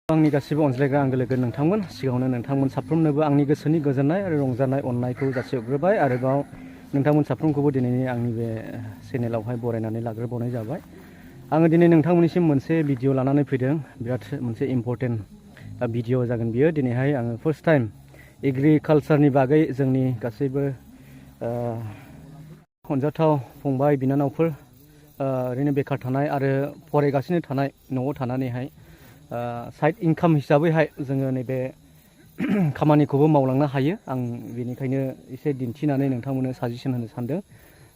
आंनि गासिबो अनज्लायग्रा आंगो लोगो नोंथांमोन सिगाङावनो नोंथांमोन साफ्रोमनोबो आंनि गोसोनि गोजोननाय आरो रंजानाय अननायखौ जासिहरग्रोबाय आरोबाव नोंथांमोन साफ्रोमखौबो दिनैनि आंनि बे चेनेलावहाय बरायनानै लाग्रोबावनाय जाबाय। आङो दिनै नोंथांमोननिसिम मोनसे भिडिअ लानानै फैदों बिराद मोनसे इम्परटेन्ट भिडिअ जागोन बियो। दिनैहाय आङो फार्स्ट टाइम एग्रिकालचारनि बागै जोंनि गासैबो अनजाथाव फंबाय बिनानावफोर ओरैनो बेखार थानाय आरो फरायगासिनो थानाय न'आव थानानैहाय साइड इनकाम हिसाबैहाय जोङो नैबे खामानिखौबो मावलांनो हायो। आं बेनिखायनो एसे दिन्थिनानै नोंथांमोननो साजेसन होनो सानदों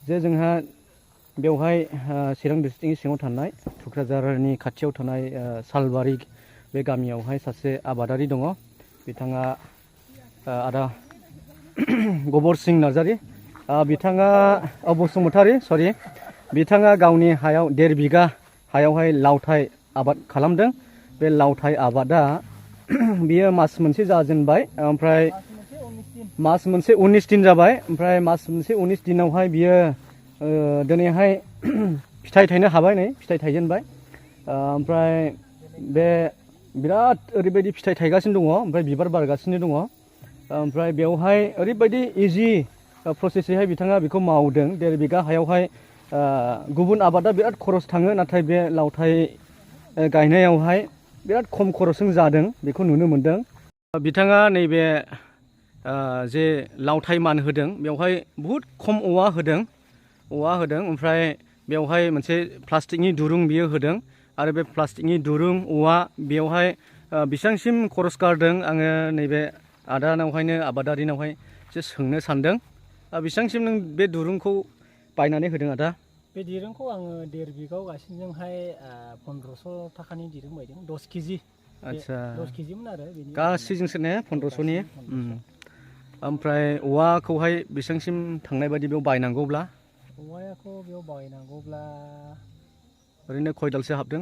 जे जोंहा बेवहाय चिरां डिस्ट्रिक्टनि सिङाव थानाय थुक्राझारनि खाथियाव थानाय सालबारि बे गामियावहाय सासे आबादारि दङ। बिथाङा आदा गबर सिं नार्जारि, बिथाङा बसुमतारी सरि, बिथाङा गावनि हायाव 1.5 बिगा हायावहाय लावथाइ आबाद खालामदों। बे लावथाइ आबादा बियो मास मोनसे जाजेनबाय, ओमफ्राय मास मोनसे 19 दिन जाबाय। ओमफ्राय मास मोनसे 19 दिनावहाय बियो दिनैहाय फिथाइ थायनो हाबाय, नै फिथाइ थायजेनबाय। ओमफ्राय बे बिराद ओरैबायदि फिथाइ थायगासिनो दङ, ओमफ्राय बिबार बारगासिनो दङ। ओमफ्राय बेवहाय ओरैबायदि इजि प्रसेसैहाय बिथाङा बेखौ मावदों। 1.5 बिगा हायावहाय गुबुन आबादा बिराद खरस थाङो, नाथाय बे लावथाइ गायनायावहाय बिराद खम खरसजों जादों, बेखौ नुनो मोनदों। बिथाङा नैबे जे लावथाइ मान होदों बेवहाय बहुद खम औवा होदों, ओमफ्राय बेवहाय मोनसे प्लास्टिकनि दुरुं बियो होदों। आरो बे प्लास्टिकनि दुरुं औवा बेवहाय बेसेबांसिम खरस गारदों आङो नैबे आदानावहायनो आबादारिनावहाय एसे सोंनो सानदों। बेसेबांसिम नों बे दुरुंखौ बायनानै होदों आदा? बे दिरुंखौ आङो 1.5 बिगायाव गासिनोजोंहाय 1500 थाखानि दिरुं बायदों, 10 केजि। आदसा 10 केजिमोन आरो बेनि गासैजोंसो ने 1500नि। ओमफ्राय औवाखौहाय बेसेबांसिम थांनाय बायदि बेयाव बायनांगौब्ला? औवायाखौ बेयाव बायनांगौब्ला ओरैनो खय दालसो हाबदों?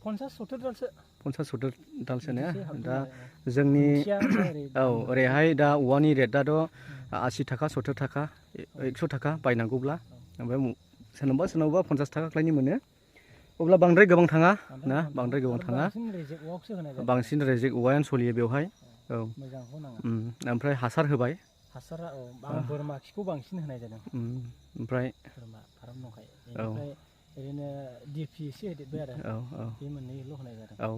50-70 दालसो। 50-70 दालसो ने? दा आरो जोंनि ओरै ओरैहाय दा औवानि रेटआथ' 80 थाखा 70 थाखा 100 थाखा बायनांगौब्ला, ओमफ्राय सोरनावबा 50 थाखा खालायनि मोनो। अब्ला बांद्राय गोबां थाङा ना, बांद्राय गोबां थाङा। बांसिन रेजेक औवायानो सोलियो बेवहाय। औ, मोजांखौ नाङा। ओमफ्राय हासार होबाय। हासारा आं बोरमा खिखौ बांसिन होनाय जादों। ओमफ्राय बोरमा फार्म दंखायो, बेनिफ्राय ओरैनो DP एसे होदेरबाय आरो बे मोननैल' होनाय जादों। औ,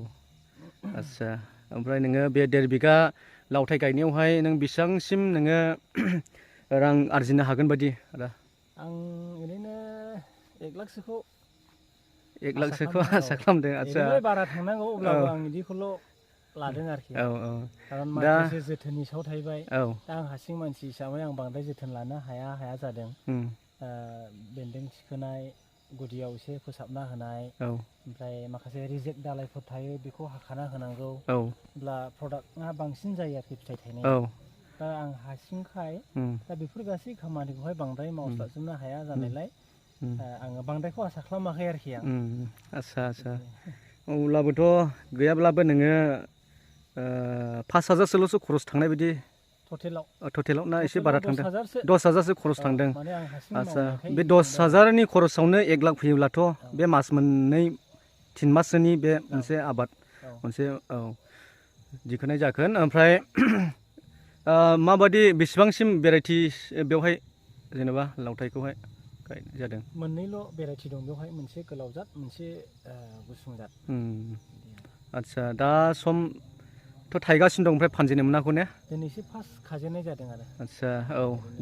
आदसा। ओमफ्राय नोङो बे 1.5 बिगा लावथाइ गायनायावहाय नों बेसेबांसिम नोङो रां आरजिनो हागोन बायदि आदा? आं ओरैनो 1 लाखसोखौ 1 लाखसोखौ आसा खालामदों। आदसा, ओरैनोलाय बारा थांनांगौ, अब्लाबो आं बिदिखौल' लादों आरोखि। खारन माखासे जोथोननि सायाव थाहैबाय। दा आं हारसिं मानसि हिसाबै आं बांद्राय जोथोन लानो हाया जादों। बेन्दों थिखोनाय, गुदियाव एसे फोसाबना होनाय, ओमफ्राय माखासे रिजेक्ट दालायफोर थायो बेखौ हाखाना होनांगौ। अब्ला प्रडाक्टआ बांसिन जायो आरोखि, फिथाइ थायनाया। दा आं हारसिंखाय दा बेफोर गासै खामानिखौहाय बांद्राय मावस्लाबजोबनो हाया जानायलाय आङो बांद्रायखौ आसा खालामाखै आरोखि आं। आदसा। अब्लाबोथ' गैयाब्लाबो नोङो 5,000सोल'सो खरस थांनाय बायदि टटेलाव ना एसे बारा थांदों? 10,000सो खरस थांदों। आदसा, बे 10,000नि खरसावनो 1 लाख फैयोब्लाथ' बे मास मोननै 3 माससोनि बे मोनसे आबाद मोनसे दिखोनाय जागोन। ओमफ्राय माबायदि बेसेबांसिम भेराइटि बेवहाय जेनेबा लावथाइखौहाय गायनाय जादों? मोननैल' भेराइटि दं बेवहाय, मोनसे गोलाव जात, मोनसे गुसुं जात। आदसा, दा समथ' थायगासिनो दं, ओमफ्राय फानजेननो मोनाखै ने? दिनैसो फार्स्ट खाजेननाय जादों आरो। आदसा,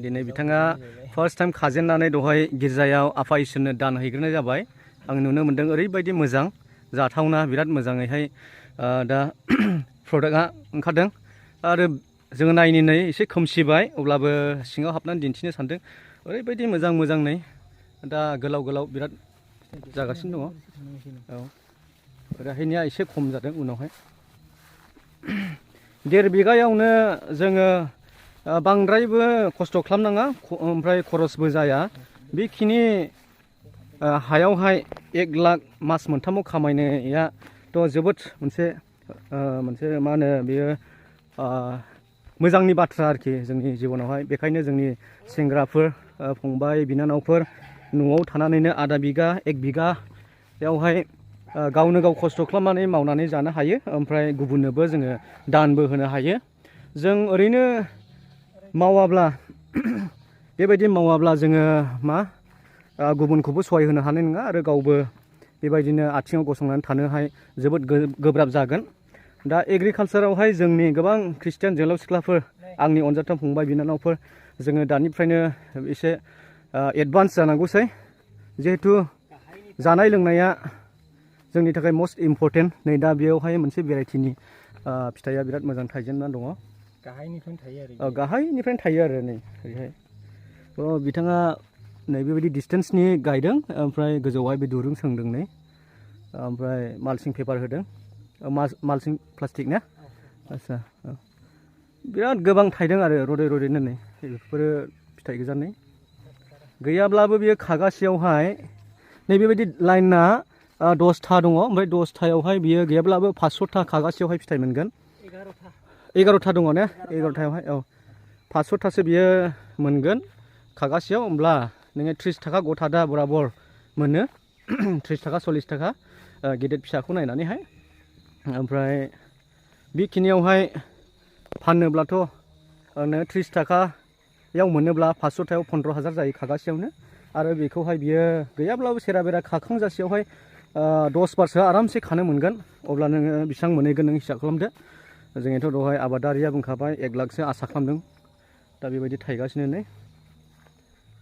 दिनै बिथाङा फार्स्ट टाइम खाजेननानै दहाय गिर्जायाव आफा इसोरनो दान हैग्रोनाय जाबाय। आं नुनो मोनदों ओरैबायदि मोजां जाथावना, बिराद मोजाङैहाय दा प्रडाक्टआ ओंखारदों। आरो जोङो नायै एसे खोमसिबाय, अब्लाबो सिङाव हाबनानै दिन्थिनो सानदों। ओरैबायदि मोजां नै दा गोलाव बिराद जागासिनो दङ। ओरैहायनिया एसे खम जादों उनावहाय। 1.5 बिगायावनो जोङो बांद्रायबो खस्थ' खालामनाङा, ओमफ्राय खरसबो जाया। बेखिनि हायावहाय 1 लाख मास मोनथामाव खामायनायाथ' जोबोद मोनसे मा होनो बेयो मोजांनि बाथ्रा आरोखि जोंनि जिबनावहाय। बेखायनो जोंनि सेंग्राफोर, फंबाय बिनानावफोर न'आव थानानैनो आधा बिगा 1 बिगायावहाय गावनो गाव खस्थ' खालामनानै मावनानै जानो हायो ओमफ्राय गुबुननोबो जोङो दानबो होनो हायो जों ओरैनो मावाब्ला बेबायदि मावाब्ला जोङो मा गुबुनखौबो सहाय होनो हानाय नङा आरो गावबो बेबायदिनो आथिङाव गसंनानै थानोहाय जोबोद गोब्राब जागोन दा एग्रिकालसारावहाय जोंनि गोबां ख्रिस्टियान जोहोलाव सिख्लाफोर आंनि अनजाथाव फंबाय बिनानावफोर जोङो दानिफ्रायनो एसे एडभान्स जानांगौसै जिहेथु जानाय लोंनाया जोंनि थाखाय मस्ट इम्परटेन्ट नै दा बेयावहाय मोनसे भेराइटिनि फिथाइया बिराद मोजां थाइजेननानै दङ गाहायनिफ्रायनो थायो आरो नै ओरैहाय बिथाङा नै बेबायदि डिसटेन्सनि गायदों ओमफ्राय गोजौआवहाय बे दुरुं सोंदों नै ओमफ्राय माल्चिं पेपार होदों माल्चिं प्लास्टिक ना आदसा बिराद गोबां थाइदों आरो रदै रदैनो नै बेफोरो फिथाइ गोजा नै गैयाब्लाबो बेयो खागासेयावहाय नै बेबायदि लाइना 10था दङ ओमफ्राय 10थायावहाय बियो गैयाब्लाबो 500था खागासेयावहाय फिथाइ मोनगोन 11था दङ ने 11थायावहाय औ 500थासो बियो मोनगोन खागासेयाव होमब्ला नोङो 30 थाखा गथा दा बराबर मोनो 30 थाखा 40 थाखा गेदेर फिसाखौ नायनानैहाय ओमफ्राय बेखिनियावहाय फानोब्लाथ' नो 30 थाखायाव मोनोब्ला 500थायाव 15,000 जायो खागासेयावनो आरो बेखौहाय बियो गैयाब्लाबो सेरा बेरा खाखांजासेयावहाय 10 बारसो आरामसे खानो मोनगोन अब्ला नोङो बेसेबां मोनहैगोन नों हिसाब खालामदो जोंथ' दहाय आबादारिया बुंखाबाय 1 लाखसो आसा खालामदों दा बेबायदि थायगासिनो नै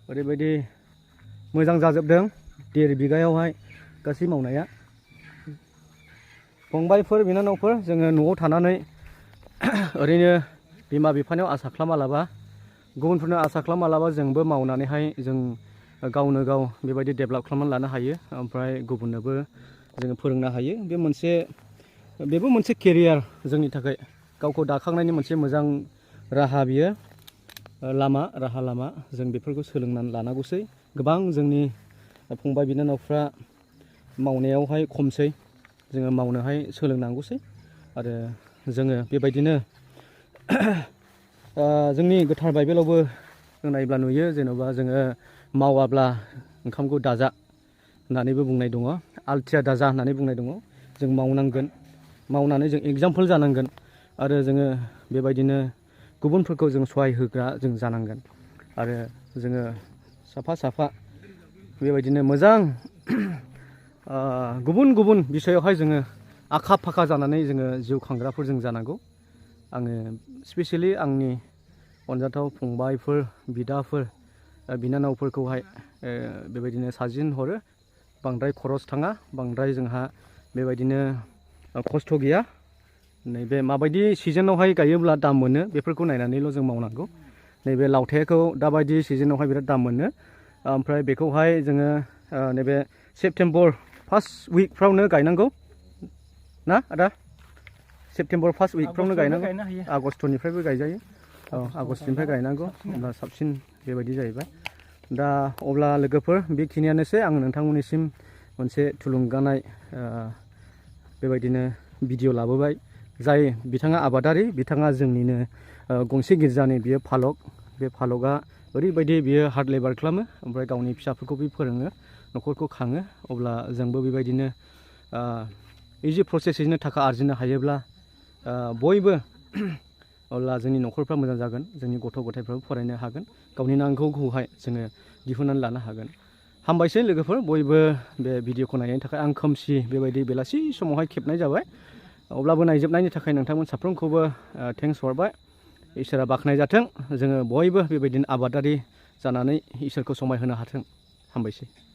ओरैबायदि मोजां जाजोबदों 1.5 बिगायावहाय गासै मावनाया फंबायफोर बिनानावफोर जोङो न'आव थानानै ओरैनो बिमा बिफानियाव आसा खालामालाबा गुबुनफोरनो आसा खालामालाबा जोंबो मावनानैहाय जों गावनो गाव बेबायदि डेभेलप खालामनानै लानो हायो ओमफ्राय गुबुननोबो जोङो फोरोंनो हायो बेबो मोनसे केरियार जोंनि थाखाय गावखौ दाखांनायनि मोनसे मोजां राहा बियो राहा लामा जों बेफोरखौ सोलोंनानै लानांगौसै गोबां जोंनि फंबाय बिनानावफ्रा मावनायावहाय खमसै जोङो मावनोहाय सोलोंनांगौसै आरो जोङो बेबायदिनो जोंनि गोथार बाइबेलावबो जों नायोब्ला नुयो जेन'बा जोङो मावाब्ला ओंखामखौ दाजा होननानैबो बुंनाय दङ आलथिया दाजा होननानै बुंनाय दङ जों मावनांगोन मावनानै जों एग्जाम्पोल जानांगोन आरो जोङो बेबायदिनो गुबुनफोरखौ जों सहाय होग्रा जों जानांगोन आरो जोङो साफा बेबायदिनो मोजां गुबुन गुबुन बिसयावहाय जोङो आखा फाखा जानानै जोङो जिउ खांग्राफोर जों जानांगौ आङो स्पेसियेलि आंनि अनजाथाव फंबायफोर बिदाफोर बिनानावफोरखौहाय बेबायदिनो साजेन हरो बांद्राय खरस थाङा बांद्राय जोंहा बेबायदिनो खस्थ' गैया नैबे माबायदि सिजोनावहाय गायोब्ला दाम मोनो बेफोरखौ नायनानैल' जों मावनांगौ नैबे लावथायखौ दाबायदि सिजोनावहाय बिराद दाम मोनो ओमफ्राय बेखौहाय जोङो नैबे सेप्तेम्बर फार्स्ट उइकफ्रावनो गायनांगौ ना आदा सेप्तेम्बर फार्स्ट उइकफ्रावनो गायनांगौ आगष्टनिफ्रायबो गायजायो औ आगष्टनिफ्राय गायनांगौ होमब्ला साबसिन बेबायदि जाहैबाय दा अब्ला लोगोफोर बेखिनियानोसै आं नोंथांमोननिसिम मोनसे थुलुंगानाय बेबायदिनो भिडिअ लाबोबाय जाय बिथाङा आबादारि बिथाङा जोंनिनो गंसे गिर्जानि बियो फालक बे फालकआ ओरैबायदि बियो हार्ड लेबार खालामो ओमफ्राय गावनि फिसाफोरखौ बे फोरोङो न'खरखौ खाङो अब्ला जोंबो बेबायदिनो इजि प्रसेसैनो थाखा आरजिनो हायोब्ला बयबो अब्ला जोंनि न'खरफ्रा मोजां जागोन जोंनि गथ' गथायफ्राबो फरायनो हागोन गावनि नांगौखौहाय जोङो दिहुननानै लानो हागोन हामबायसै लोगोफोर बयबो बे भिडिअखौ नायनायनि थाखाय आं खोमसि बेबायदि बेलासि समावहाय खेबनाय जाबाय अब्लाबो नायजोबनायनि थाखाय नोंथांमोन साफ्रोमखौबो थेंक्स हरबाय इसोरा बाख्नाय जाथों जोङो बयबो बेबायदिनो आबादारि जानानै इसोरखौ समायहोनो हाथों हामबायसै।